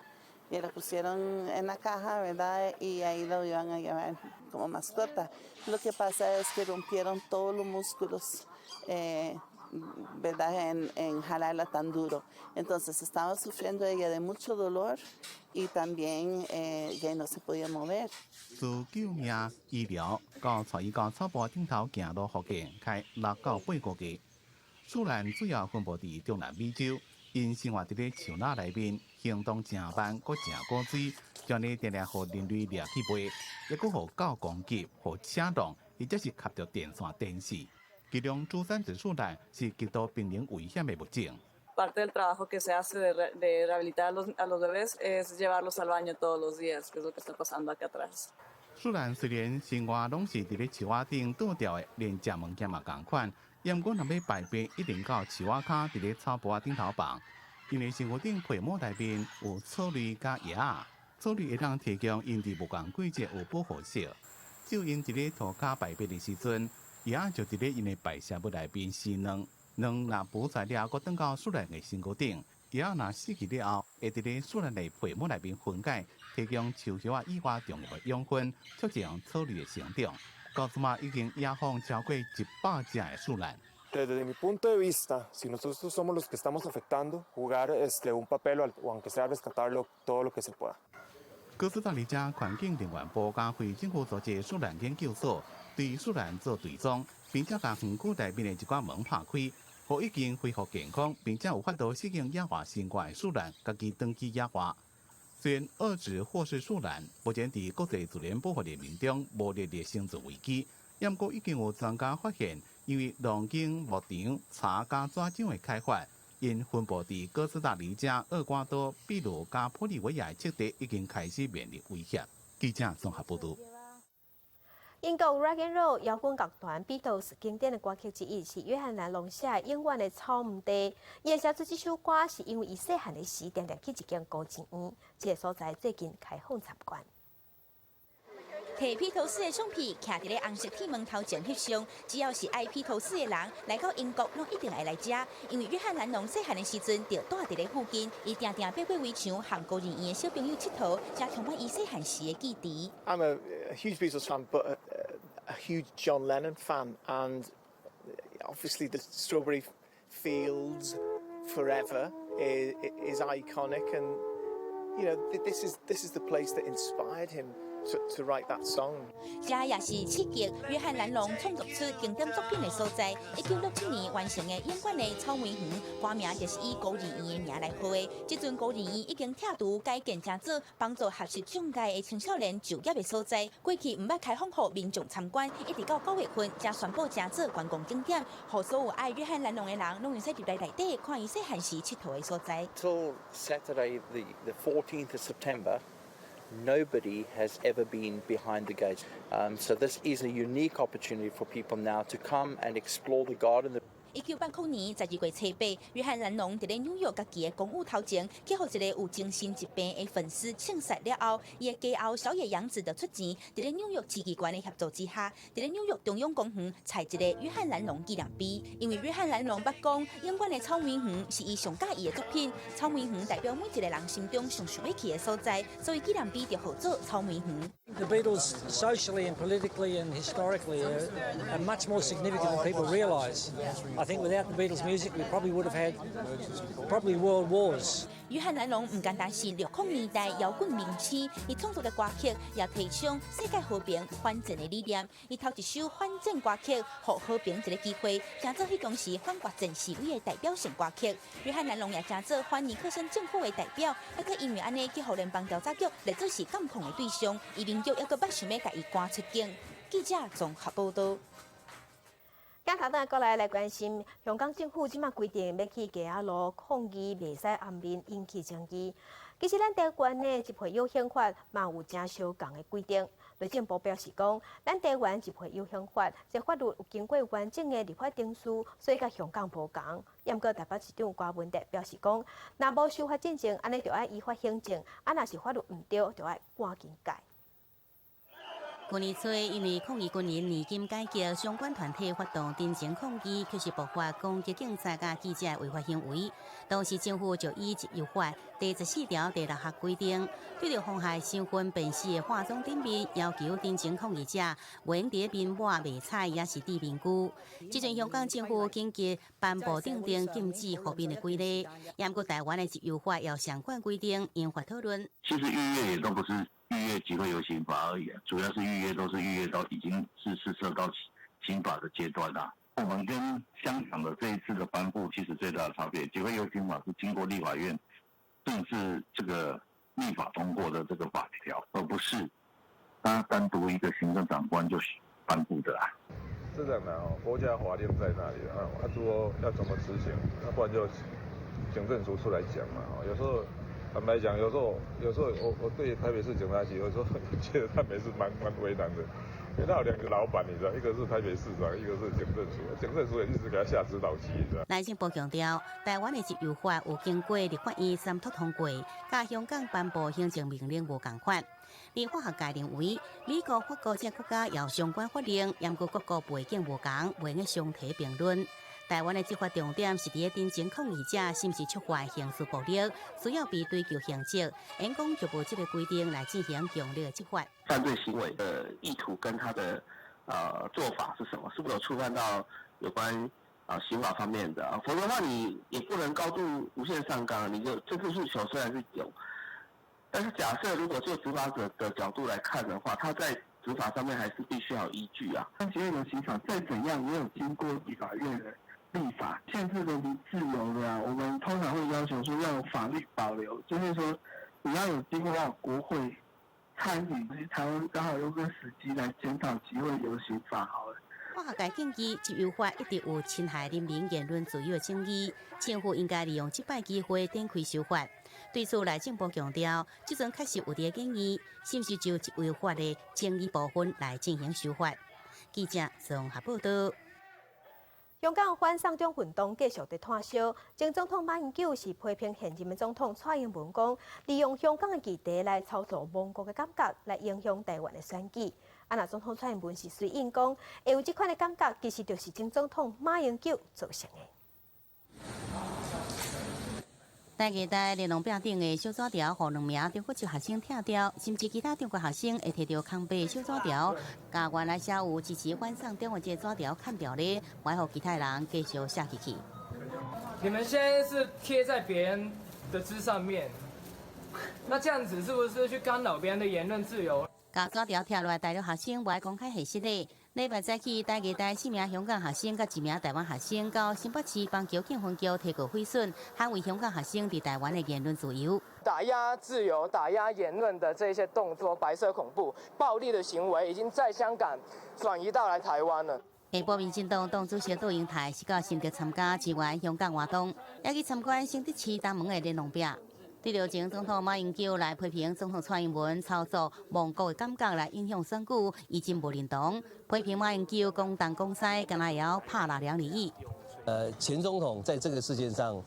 Y la pusieron en la caja, ¿verdad? Y ahí lo iban a llevar como mascota. Lo que pasa es que rompieron todos los músculos, ¿verdad? En jalarla tan duro. Entonces estaba sufriendo ella de mucho dolor y también ya no se podía mover. 自救命醫療到帶伊到草埔頂頭行路復健，開6到8個月。樹懶主要分布佇中南美洲，𪜶生活佇咧樹林內面，行動誠慢，閣誠古錐，將咧定定予人類掠去賣，抑閣予狗攻擊、予車撞，或者是磕著電線電死。其中，珠山紫樹懶是極度瀕臨危險的物種。 Parte del trabajo que se hace de rehabilitar a los bebés es llevarlos al baño todos los días, que es lo que está pasando acá atrás. 樹懶雖然生活攏是佇咧樹仔頂倒吊的，連食物件嘛仝款，毋過若欲排便，一定到樹仔跤佇咧草埔仔頂頭放。因為身軀頂皮毛內面有草類佮葉仔，草類會當提供𪜶佇無仝季節有保護色。只有𪜶佇咧塗跤排便的時陣，葉仔就佇咧𪜶的排泄物內面生卵，卵若孵出了後，閣轉到樹懶的身軀頂，葉仔若死去了後，會佇咧樹懶的皮毛內面分解，提供樹葉仔以外重要的養分，促進草類的成長。到這馬已經野放超過100隻的樹懶。 Desde mi punto de vista, si nosotros somos los que estamos afectando, jugar un papel o aunque sea rescatarlo todo lo que se pueda. 哥斯達黎加環境能源部佮非政府組織樹懶研究所對樹懶做追蹤，並且共園區內面的一寡門拍開，予已經恢復健康，並且有法度適應野外生活的樹懶，家己轉去野外。雖然遏止霍氏樹懶目前佇國際自然保護聯盟中無列入生存危機，毋過已經有專家發現，因為農耕、牧場、茶佮紙廠的開發，𪜶分布佇哥斯達黎加、厄瓜多、秘魯佮玻利維亞的棲地已經開始面臨威脅。記者綜合報導。英國 Rock and Roll 搖滾樂團 Beatles 經典的歌曲之一是約翰蘭儂寫的《永遠的草莓地》。伊寫出這首歌是因為伊細漢的時，定定去一間孤兒院，這個所在最近開放參觀。提披頭士的相片，徛佇咧紅色鐵門頭前翕相。只要是愛披頭士的人，來到英國，攏一定愛來遮。因為約翰蘭儂細漢的時陣，就蹛佇咧附近，伊定定爬過圍牆，和孤兒院的小朋友𨑨迌，才充滿伊細漢時的記憶。 I'm a huge Beatles fan, but a huge John Lennon fan, and obviously the Strawberry Fields Forever is iconic, and this is the place that inspired him to write that song. 這也是刺激約翰蘭儂創作出經典作品的所在。1967年完成的《永遠的草莓園》，歌名就是以孤兒院的名來號的。這陣孤兒院已經拆除改建成做幫助學習障礙的青少年就業的所在。過去毋捌開放予民眾參觀，一直到9月份才宣布成做觀光景點，予所有愛約翰蘭儂的人攏會使入來內底看伊細漢時𨑨迌的所在。 Till Saturday, the 14th of September, nobody has ever been behind the gates. So this is a unique opportunity for people now to come and explore the garden. 1980年12月初8，約翰蘭儂佇咧紐約家己的公寓頭前，去予一個有精神疾病的粉絲槍殺了後，伊的家後小野洋子就出錢，佇咧紐約市機關的協助之下，佇咧紐約中央公園採一個約翰蘭儂紀念碑。因為約翰蘭儂捌講，永遠的草莓園是伊上佮意的作品，草莓園代表每一個人心中上想欲去的所在，所以紀念碑就號做草莓園。 The Beatles socially and politically and historically are much more significant than people realise. I think without the Beatles' music, we probably would have had probably world wars. 約翰蘭儂毋簡單是60年代搖滾明星，伊創作的歌曲也提倡世界和平、反戰的理念。伊頭一首反戰歌曲，予和平一个機會，成做彼當時反越戰示威的代表性歌曲。約翰蘭儂也成做反尼克森政府的代表，猶閣因為按呢去予聯邦調查局列做是監控的對象，移民局猶閣捌想欲共伊趕出境。記者綜合報道。鏡頭轉過來來關心，香港政府這馬規定欲去街仔路抗議，袂使掩面，引起爭議。其實咱台灣的集會遊行法嘛有誠相仝的規定。內政部表示講，咱台灣集會遊行法，這法律有經過完整的立法程序，所以佮香港無仝。毋過台北市長柯文哲表示講，若無修法進前，按呢就愛依法行政；啊，若是法律毋對，就愛趕緊改。去年初，因為抗議軍人年金改革，相關團體發動陳情抗議，卻是爆發攻擊警察佮記者違法行為。當時政府就以集遊法第14條第6項規定，對著妨害身份辨識的化妝頂面，要求陳情抗議者袂用佇面抹迷彩，抑是戴面具。這陣香港政府緊急頒布訂定禁止糊面的規例，毋過台灣的集遊法有相關規定，引發討論。其實逾越也都不是逾越集會遊行法而已，主要是逾越都是逾越到已經是涉到刑法的階段啦。我們跟香港的這一次的頒布，其實最大的差別，集會遊行法是經過立法院正式這個立法通過的這個法條，而不是他單獨一個行政長官就頒布的啊。這樣的哦，國家法令在那裡啊，啊，如果要怎麼執行，那不然就警政署出來講嘛。有時候坦白講，有時候我對台北市警察局，有時候覺得他們是蠻為難的，因為他有兩個老闆，你知道，一個是台北市長，一個是警政署，警政署也一直給他下指導棋，你知道。內政部強調，台灣的集遊法有經過立法院三讀通過，佮香港頒布行政命令無仝款。而法學界認為，美國、法國這國家有相關法令，毋過各國背景無仝，袂用相提並論。台灣的執法重點是佇咧陳情抗議者是毋是觸犯刑事暴力，需要被追究刑責。因講就無這個規定來進行強力的執法。犯罪行為的意圖跟他的做法是什麼？是不是有觸犯到有關刑法方面的？否則的話，你也不能高度無限上綱。你就政治訴求雖然是有，但是假設如果就執法者的角度來看的話，他在執法上面還是必須要有依據啊。集會遊行法再怎樣也有經過立法院的立法，限制人民自由的啊，我們通常會要求說要有法律保留，就是說你要有經過要國會參與，其實台灣剛好用個時機來檢討集會遊行法好了。法學界建議，集遊法一直有侵害人民言論自由的爭議，政府應該利用這擺機會展開修法。對此，內政部強調，這陣確實有佇建議，是毋是就集遊法的爭議部分來進行修法？記者綜合報道。香港反送中運動繼續佇湠燒，前總統馬英九是批評現任的總統蔡英文講，利用香港的議題來操作亡國的感覺，來影響台灣的選舉。啊，若總統蔡英文是隨應講，會有這款的感覺，其實就是前總統馬英九造成的。台藝大連儂壁頂的小紙條，予兩名中國籍學生拆掉，甚至其他中國學生會提著空白小紙條，共原來寫有支持反送中的這個紙條砍掉咧，袂予其他人繼續寫入去。你們現在是貼在別人的字上面，那這樣子是不是去干擾別人的言論自由？共紙條拆落來，大陸學生無愛公開現實咧。禮拜早起，台藝大四名香港學生佮一名台灣學生到新北市板橋警分局提告毀損，捍衛香港學生佇台灣的言論自由。打壓自由、打壓言論的這些動作，白色恐怖、暴力的行為，已經在香港轉移到來台灣了。下晡民進黨黨主席杜英台是到新竹參加支援香港活動，也去參觀新竹市東門的連儂壁。對著前總統馬英九來批評總統蔡英文操作亡國的感覺來影響選舉，伊真無認同。批評馬英九講東講西，敢若會曉拍納涼而已。前總統在這個事件上，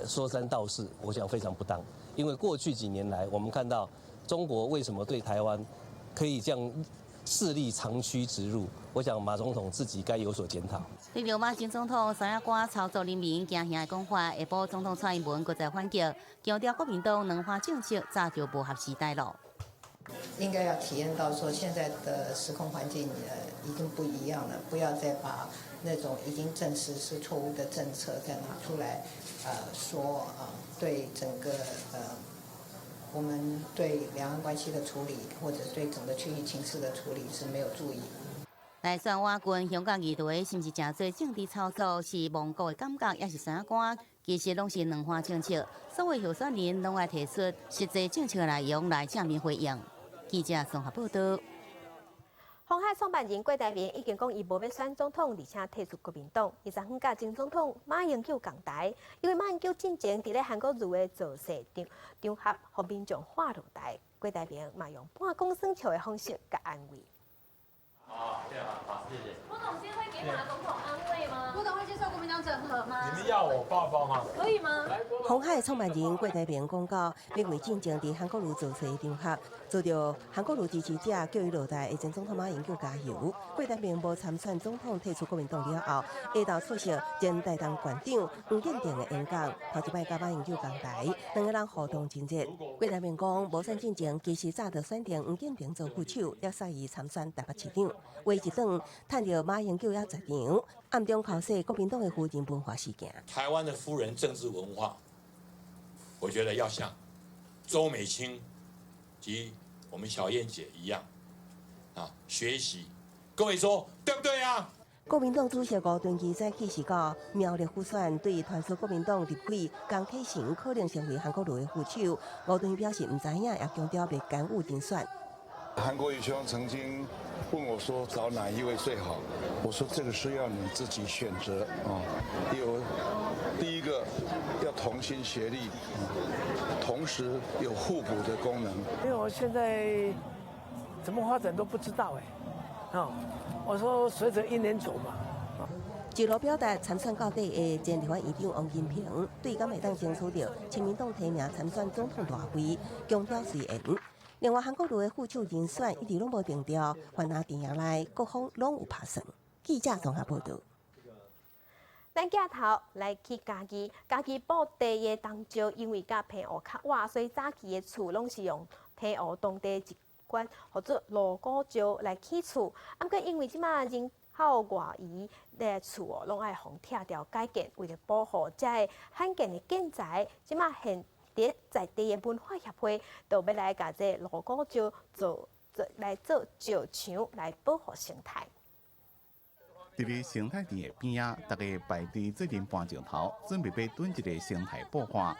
說三道四，我想非常不當。因為過去幾年來，我們看到中國為什麼對台灣可以這樣勢力長驅直入，我想馬總統自己該有所檢討。對著馬前總統三仔官操作人民驚嚇的講法，下晡總統蔡英文閣再反擊，強調國民黨軟化政策早就無合時代了。應該要體驗到說，現在的時空環境已經不一樣了，不要再把那種已經證實是錯誤的政策再拿出來，說啊，對整個我們對兩岸關係的處理，或者對整個區域情勢的處理是沒有助益。來選我軍香港議題，是毋是誠濟政治操作？是亡國的感覺，抑是啥官？其實攏是軟化政策。所有候選人攏愛提出實際政策內容來正面回應。記者綜合報道。鴻海創辦人郭台銘已經講伊無欲選總統，而且退出國民黨。伊昨昏佮前總統馬英九仝台，因為馬英九進前佇咧韓國瑜的造勢場合，予民眾喝落台。郭台銘嘛用半講耍笑的方式共安慰。好，對啊，好，謝謝。郭董今天會給馬總統安慰嗎？郭董會接受國民黨整合嗎？你們要我抱抱嗎？可以嗎？鴻海創辦人郭台銘講到，欲為進前佇韓國瑜造勢場合，遭著韓國瑜支持者叫伊落台的前總統馬英九加油。郭台銘無參選總統，退出國民黨了後，下晝出席前台東縣長黃建庭的演講，頭一擺佮馬英九仝台，兩个人互動真熱。郭台銘講，無選進前其實早就選定黃建庭做副手，才殺伊參選台北市長。話一轉，趁著馬英九猶在場，暗中剾洗國民黨的夫人文化事件。台灣的夫人政治文化，我覺得要像周美青及我們小燕姐一樣啊，學習。各位說對不對啊？國民黨主席吳敦義早起是到苗栗輔選，對傳出國民黨立委江啟臣可能成為韓國瑜的副手，吳敦義表示毋知影，也強調袂干預人選。韓國瑜兄曾經問我說找哪一位最好？我說這個是要你自己選擇啊。有第一個要同心協力，同時有互補的功能。因為我現在怎麼發展都不知道哎，啊，我說隨著因緣走嘛。一路表達參選到底的前立法院長王金平，對敢會當爭取著親民黨提名參選總統大位，強調隨緣。另外，韓國瑜的副手人選一直攏無定調，番仔陣營內各方攏有拍算。記者綜合報導。咱鏡頭來去嘉義，嘉義埔地的東石，因為佮澎湖較倚，所以早期的厝攏是用澎湖當地一款號做鑼鼓石來起厝。啊，毋過因為這馬人口外移的厝哦，攏愛予拆掉改建，為著保護這个罕見的建材，這馬現佇在地的文化協會，就欲來共這鑼鼓石做做來做石牆來保護生態。佇咧生態池的邊仔，大家排隊做陣搬石頭，準備欲囤一个生態布岸。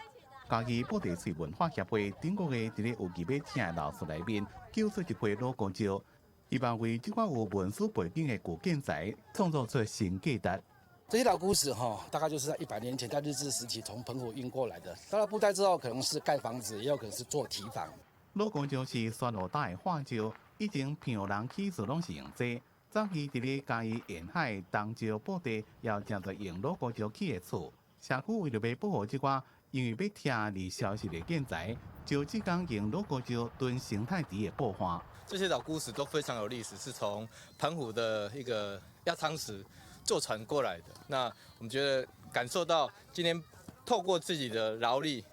嘉義布袋喙文化協會頂個月佇咧有意欲拆的老厝內面，救出一批鑼鼓石，希望為這款有文史背景的舊建材創造出新價值。這些老古石哈，大概就是在100年前，在日治時期從澎湖運過來的。到了布袋之後，可能是蓋房子，也有可能是做堤防。鑼鼓石是沙蘆島的化石，以前澎湖人起厝攏是用這個。早期佇咧嘉義沿海東石埔地，也有誠濟用鑼鼓石起的厝。社區為著欲保護這寡因為欲拆而消失的建材，就志工用鑼鼓石囤生態池的布岸。這些老古石都非常有歷史，是從澎湖的一個壓艙石坐船過來的。那我們覺得感受到今天透過自己的勞力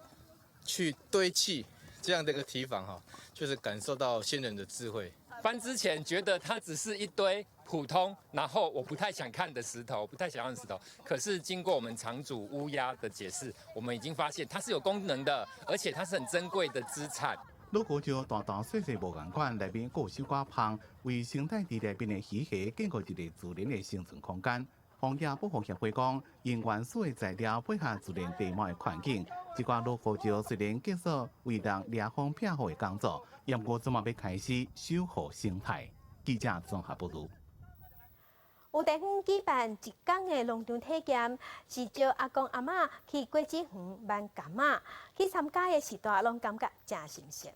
去堆砌這樣的一個堤防，哈，就是感受到先人的智慧。翻之前覺得它只是一堆普通，然後我不太想看的石頭，不太想要的石頭。可是經過我們場主烏鴉的解釋，我們已經發現它是有功能的，而且它是很珍貴的資產。鑼鼓石大大細細無仝款，內面閣有小可芳，為生態池內面的魚蝦建構一个自然的生存空間。荒野保護協會講，用原始的材料配合自然地貌的環境，這寡鑼鼓石雖然結束為人掠風避雨的工作，毋過這馬欲開始守護生態。記者綜合報導。有地方舉辦一工的農場體驗，是招阿公阿嬤去果子園挽柑仔，去參加的時代攏感覺誠新鮮。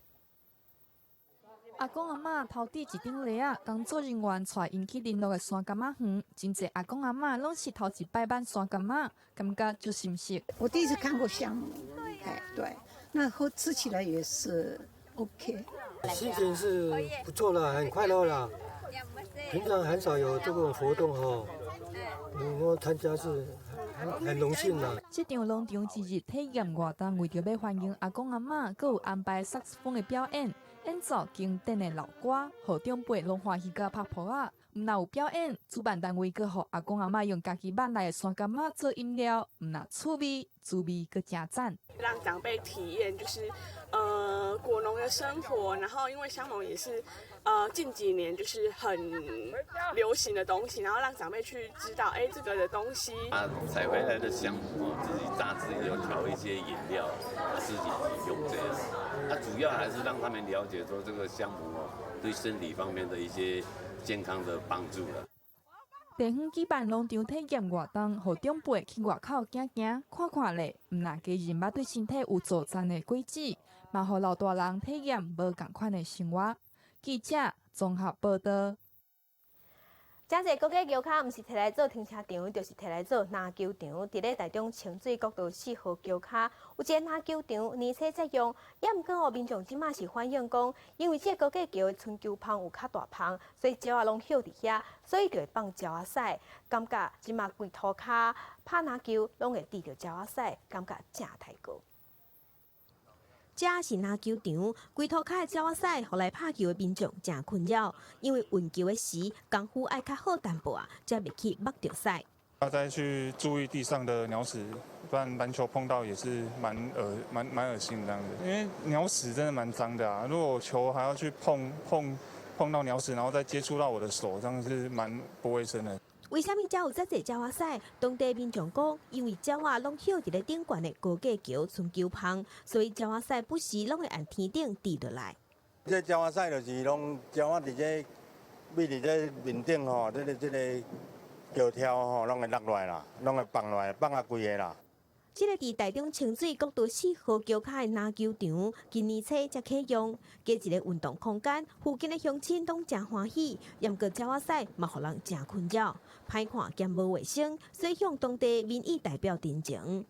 阿公阿嬤頭拄一頂禮仔，工作人員帶𪜶去麟洛的山柑仔園，真濟阿公阿嬤攏是頭一擺挽山柑仔，感覺足新鮮。我第一次看過香茅，哎，對，那喝吃起來也是 OK。心情是不錯啦，很快樂啦。平常很少有這種活動吼，我參加是很榮幸啦。這場農場一日體驗活動，為著欲歡迎阿公阿嬤，閣有安排薩克斯風的表演，演奏經典的老歌，予長輩攏歡喜甲拍噗仔。毋但有表演，主辦單位閣予阿公阿嬤用家己挽來的山柑仔做飲料，毋但趣味，滋味閣誠讚。讓長輩體驗就是果農的生活，然後因為香茅也是近幾年就是很流行的東西，然後讓長輩去知道，哎，這個的東西。啊，採回來的香茅自己榨汁，有調一些飲料，自己用這樣。啊，主要還是讓他們了解說這個香茅對身體方面的一些健康的幫助了。地方舉辦農場體驗活動，予長輩去外口行行看看咧，毋但家認捌對身體有助讚的果子，嘛予老大人體驗無仝款的生活。記者綜合報導。遮濟高架橋跤，毋是提來做停車場，就是提來做籃球場。佇咧台中清水國道四號橋跤，有一个籃球場，年初才用。也毋過哦，民眾這馬是反映講，因為這个高架橋的春秋蜂有較大蜂，所以鳥仔攏歇佇遐，所以就會放鳥仔屎。感覺這馬規塗跤拍籃球攏會滴著鳥仔屎，感覺誠刣過。這是籃球場，規塗跤的鳥仔屎，予來拍球的民眾誠困擾，因為運球的時功夫愛較好淡薄仔，才袂去目著屎。要再去注意地上的鳥屎，不然籃球碰到也是蠻噁心的這樣子。因為鳥屎真的蠻髒的啊，如果球還要去碰到鳥屎，然後再接觸到我的手，這樣是蠻不衛生的。為啥物遮有遮濟鳥仔屎？當地民眾講，因為鳥仔攏歇佇咧頂懸的高架橋伸球蜂，所以鳥仔屎不時攏會按天頂滴落來。這鳥仔屎就是攏鳥仔佇這覕佇這面頂吼，這個橋跳吼，攏會落來啦，攏會放落來，放啊規个啦。這个佇台中清水國道四號橋跤的籃球場，今年初才啟用，加一个運動空間，附近的鄉親攏誠歡喜。毋過鳥仔屎嘛，予人誠困擾，歹看兼無衛生，所以向當地民意代表陳情。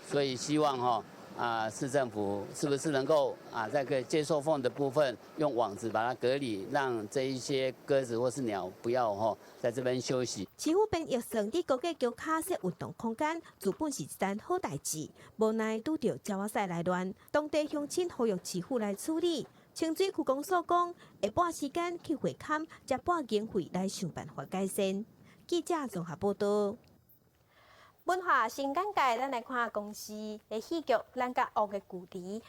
所以希望哈啊市政府是不是能夠啊在個接收縫的部分用網子把它隔離，讓這一些鴿子或是鳥不要哈在這邊休息。市府編預算佇高架橋跤設運動空間，自本是一單好代誌，無奈拄著鳥仔屎來亂，當地鄉親呼籲市府來處理。清水區公所講，會撥時間去會勘，才撥經費來想辦法改善。記者綜合報道。文化新簡介，咱來看公視的戲劇《咱佮屋的距離》。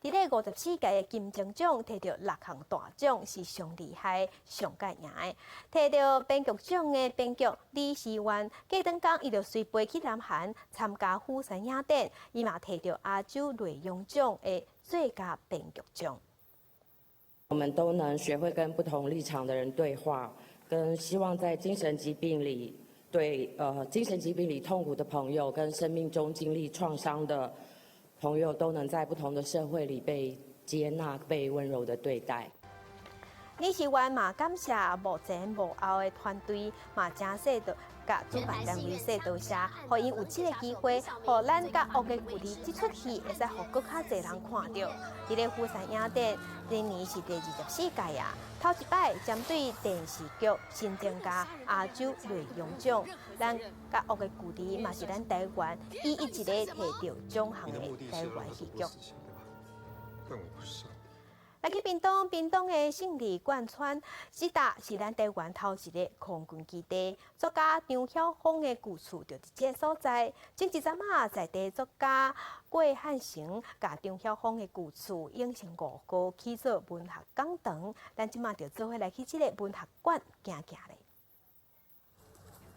佇咧54屆的金鐘獎提著六項大獎，是上厲害、上蓋贏的。提著編劇獎的編劇李時源，過轉工伊就隨飛去南韓參加釜山影展，伊嘛提著亞洲雷勇獎的最佳編劇獎。我們都能學會跟不同立場的人對話，跟希望在精神疾病裡。對，精神疾病裡痛苦的朋友，跟生命中經歷創傷的朋友，都能在不同的社會裡被接納、被溫柔的對待。李時源嘛感謝幕前幕後的團隊，嘛誠細的佮主辦單位說多謝，予𪜶有這个機會，予咱佮屋的距離這齣戲會使予閣較濟人看著。佇咧釜山影展，今年是第24屆啊，頭一擺針對電視劇新增加亞洲雷勇獎，咱佮屋的距離嘛是咱台灣唯一一个提著獎項的台灣戲劇。來去屏東，屏東的勝利貫村，這搭是咱台灣頭一个空軍基地。作家張曉風的故厝就佇這个所在。前一陣仔，在地作家郭漢成共張曉風的舊厝永盛五號起做文學講堂，咱這馬就做伙來去這个文學館行行咧。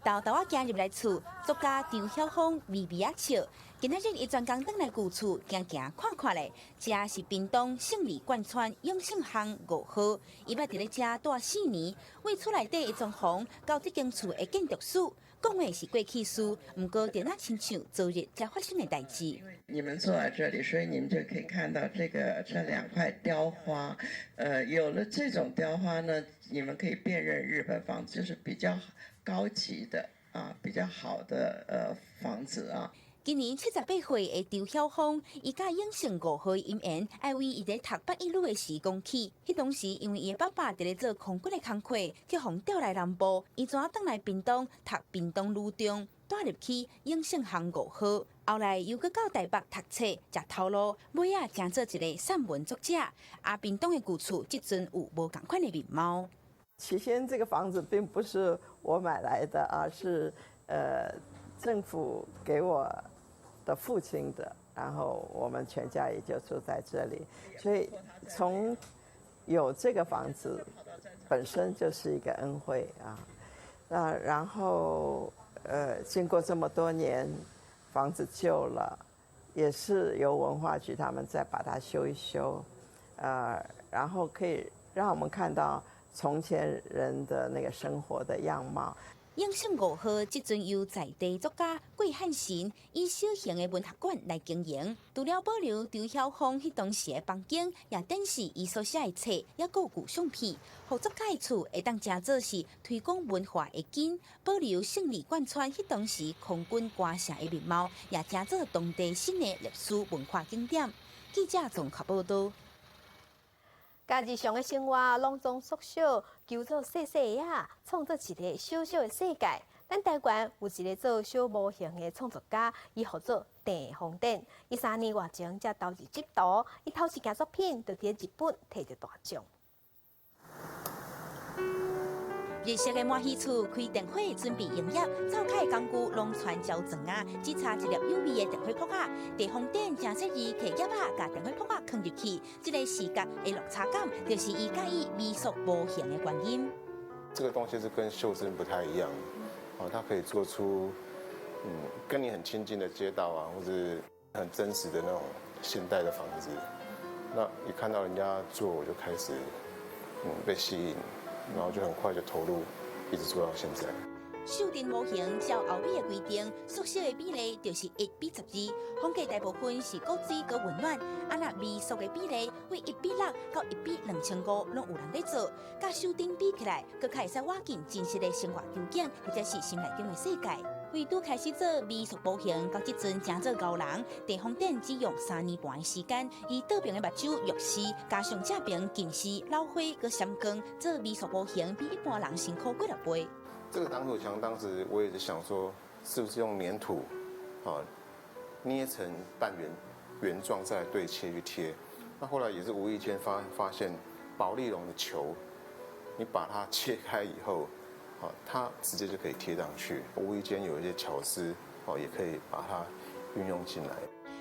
沓沓仔行入來厝，作家張曉風微微仔笑。今仔日伊專工轉來舊厝行行看看咧。這是屏東勝利貫村永盛巷五號，伊捌佇咧遮蹛四年，為厝內底的裝潢到這間厝的建築師，講的是過去式，毋過就若親像昨日才發生的代誌。你們坐在這裡，所以你們就可以看到這兩塊雕花。有了這種雕花呢，你們可以辨認日本房子，就是比較高級的啊，比較好的房子啊。今年78歲的張曉風，伊佮永盛五號姻緣，愛為伊佇讀八一女的時講起。彼當時因為伊的爸爸佇咧做空軍的工課，去予調來南部，伊怎轉來屏東讀屏東女中，蹛入去永盛巷五號。後來又閣到台北讀冊，食頭路，尾仔成做一个散文作者。啊，屏東的舊厝，這陣有無仝款的面貌。起先這個房子並不是我買來的啊，是政府給我的父親的，然後我們全家也就住在這裡，所以從有這個房子本身就是一個恩惠啊。那然後經過這麼多年，房子舊了，也是由文化局他們再把它修一修，然後可以讓我們看到從前人的那個生活的樣貌。永勝五號這陣由在地作家桂漢神以小型的文學館來經營，除了保留張曉風彼當時的房間，也展示伊所寫的冊，抑閣有舊相片，予作家的厝會當成做是推廣文化的根，保留勝利貫穿彼當時空軍歌城的面貌，也成做當地新的歷史文化景點。記者綜合報道。共日常的生活攏總縮小，求做細細仔，創造一个小小的世界。咱台灣有一个做小模型的創作家，伊號做鄭豐典。伊3年外前才投入這途，伊頭一件作品就佇日本提著大獎。日式的麻魚厝開電火準備營業，灶跤的工具攏全焦裝啊，只差一粒有味的電火泡仔。地方店誠細膩，提夾仔共電火泡仔囥入去，這个視覺的落差感，就是伊佮意微縮模型的原因。這個東西是跟袖珍不太一樣，哦，它可以做出跟你很親近的街道啊，或者很真實的那種現代的房子。那一看到人家做，我就開始被吸引。然後就很快就投入，一直做到現在。袖珍模型照歐美的規定，縮小的比例就是1比12，風格大部分是古錐閣溫暖。啊，若微縮的比例為1比6到1比2500，攏有人咧做。佮袖珍比起來，閣較會使倚近真實的生活場景，或者是心內中的世界。為拄開始做微縮模型，到這陣成做高人，地方店只用3年半的時間，伊倒爿的目睭弱視，加上正爿近視、老花、閣閃光，做微縮模型比一般人辛苦幾若倍。這個擋土牆當時我也是想說，是不是用粘土啊捏成半圓圓狀再對切去貼？那後來也是無意間發現保麗龍的球，你把它切開以後，它直接就可以貼上去。無意間有一些巧思，哦，也可以把它運用進來。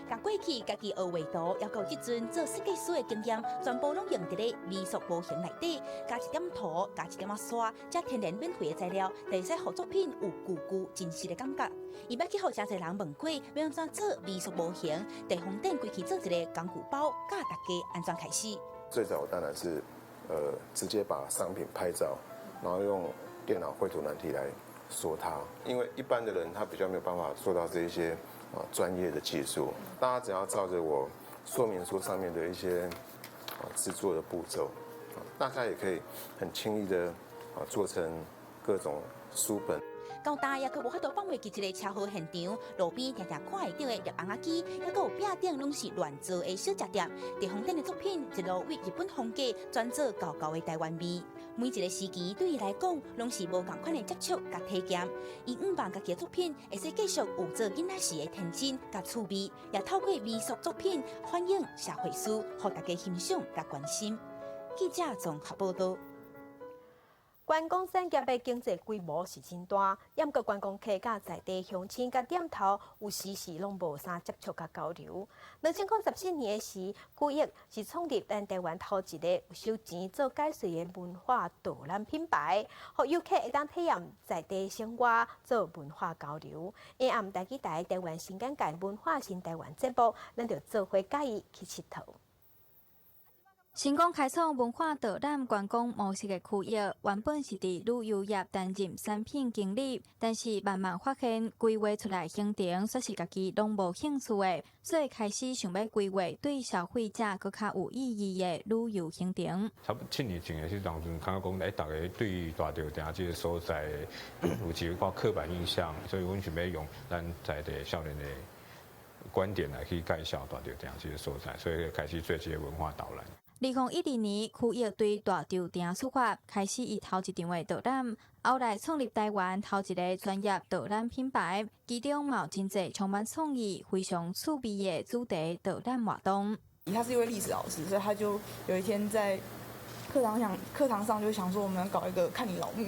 共過去家己學畫圖，抑閣這陣做設計師的經驗，全部攏用佇咧微縮模型內底，加一點塗，加一點仔沙，這天然免費的材料，就會使予作品有舊舊真實的感覺。伊捌去予誠濟人問過，欲按怎做微縮模型？地方店規氣做一个工具包，教大家按怎開始。最早當然是，直接把商品拍照，然後用電腦繪圖軟體來說它，因為一般的人他比較沒有辦法做到這一些啊專業的技術。大家只要照着我說明書上面的一些啊製作的步驟，大家也可以很輕易的啊做成各種書本。到今也閣無法度放袂記這个車禍現場，路邊定定看會著的聶尪仔機，抑閣有壁頂攏是亂做的小食店。地方店的作品一路為日本風格轉做厚厚的台灣味。每一个時期對伊來講，攏是無仝款的接觸佮體驗。伊向望家己的作品會使繼續有做囡仔時的天真佮趣味，也透過微縮作品反映社會事，予大家欣賞佮關心。記者綜合報道。觀光產業的經濟規模是真大，毋過觀光客佮在地鄉親佮店頭有時時攏無啥接觸佮交流。2014年的時，古億是創立咱台灣頭一個有收錢做解說的文化導覽品牌，予遊客會當體驗在地生活，做文化交流。下暗台語台台灣新簡介文化新台灣節目，咱就做伙佮伊去𨑨迌。成功開創文化導覽觀光模式的區域，原本是佇旅遊業擔任產品經理，但是慢慢發現規劃出來行程，煞是家己攏無興趣的，所以開始想欲規劃對消費者閣較有意義的旅遊行程。差不多7年前的時陣，感覺講，大家對大稻埕這个所在有一個刻板印象，所以阮想欲用咱在地少年的觀點來去介紹大稻埕這个所在，所以開始做這个文化導覽。2012年，區域對大稻埕出發，開始伊頭一場的導覽，後來創立台灣頭一个專業導覽品牌，其中嘛有真濟充滿創意、非常趣味的主題導覽活動。他是一位歷史老師，所以他就有一天在課堂上就想說，我們搞一個看你老木。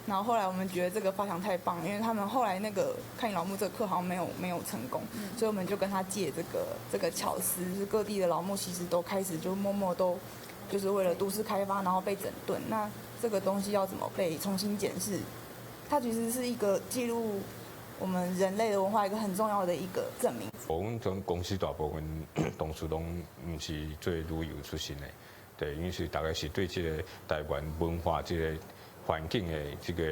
然後後來我們覺得這個發想太棒，因為他們後來那個看你老木這個課好像沒有成功，所以我們就跟他借這個巧思，就是各地的老木其實都開始就默默都就是為了都市開發，然後被整頓。那這個東西要怎麼被重新檢視？它其實是一個記錄我們人類的文化一個很重要的一個證明。阮陣公司大部分同事攏毋是做旅遊出身的，對，因為是大概是對這个台灣文化這个環境的這个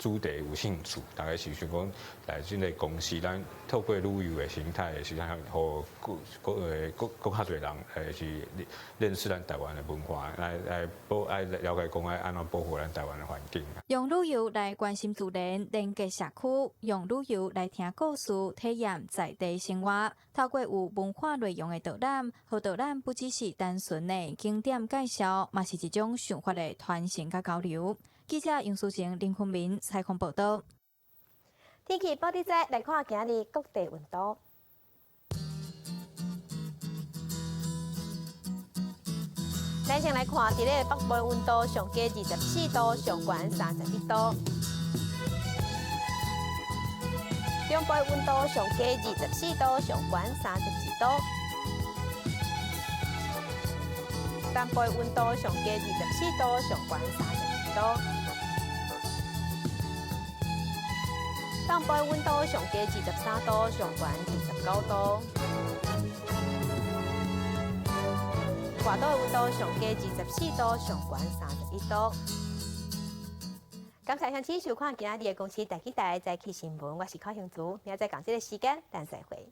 主題有興趣，大家是想講來這个公司，咱透過旅遊的形態，是讓予閣閣閣閣較濟人是認識咱台灣的文化，來來保愛了解講愛按怎保護咱台灣的環境。用旅遊來關心自然，連結社區；用旅遊來聽故事，體驗在地生活。透過有文化內容的導覽，予導覽不只是單純的景點介紹，嘛是一種想法的傳承佮交流。記者楊淑晴、林坤明採訪報道。天氣報你知，來看今日各地溫度。咱先來看，佇咧北部的溫度上低24度，上懸31度。中部的溫度上低24度，上懸32度。南部的溫度上低24度，上懸32度。東部的溫度上低23度，上懸29度。外島的溫度上低24度，上懸31度。感謝鄉親收看今仔日的公視第幾台早起新聞，我是柯興竹，明仔載仝這个時間，咱再會。